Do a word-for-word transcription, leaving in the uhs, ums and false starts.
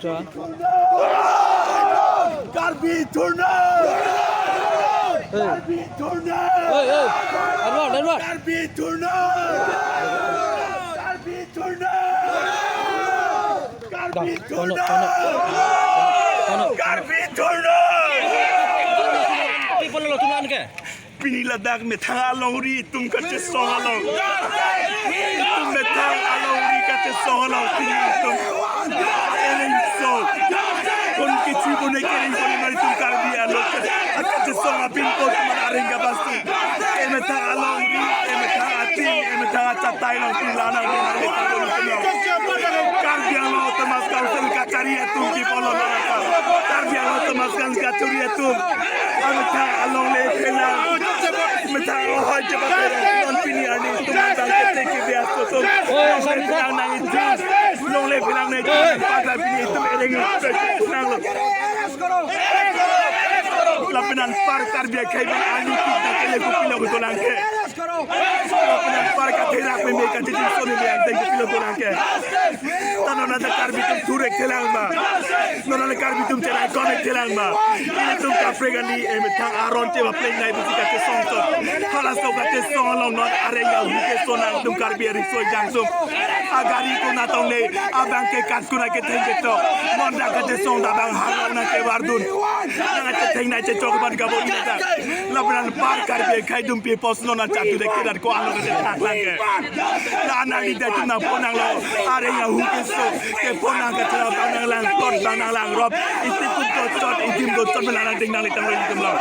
Karbi thurna! Hey. Karbi thurna! Hey, hey. Anwar, Anwar. Karbi thurna! Karbi thurna! Karbi thurna! Karbi thurna! Pini ladak methang alongri itum kachesong along. Itum methang alongri kachesong along pini itum. Ereng so. Kon kichi bone kereng bone mari itum Karbi along. Kachesong apin ko itum areng kabasti. Emethang alongri, emethang ating, emethang achatai along pini lana. Karbi Anglong Autonomous Council kachari atum ki polo lana. Karbi Anglong Autonomous Council kachari atum. Amethang alongle phelang. Methang ohoi chepa phelang. Non pini arni itum abang kete ke bias kotum. Oi, sorry, sir. Phelang nang itum. Longle phelang nang itum. Oi. Pada pini itum ereng nanglo. Lapen anpar Karbi akhei abang arni kita kele kopilo kedolang ke. Lapen anpar katherak meme kachijing so meme angteng kopilo kedolang ke. Ta non anta Karbi atum thurek thelang ma. Non anta Karbi atum cherai konek thelang ma. Ilitum kaprek kali, emethang aron chepapleng nai pusi kachesong so. Halaso kachesong along non areng ahu keso nangtum Karbi ariso jangsum. Agari konat tongle, abang ke kat kuna ketheng ketok. Non dak kachesong ta abang harong nangkevardun. Nang ketheng nai chechok ban kabo ina ta. Lapen anpar Karbi akhei atum pi pos non achat tu dek kedat ko alo kethak lang ke. La nang di dai tum nangpon nanglo. Areng ahu keso. Kepon nang kachela bang nanglang, kot bang nanglang rop. Iti kum kot chot, idim kot chot, nang ding nang litang lo idim lo.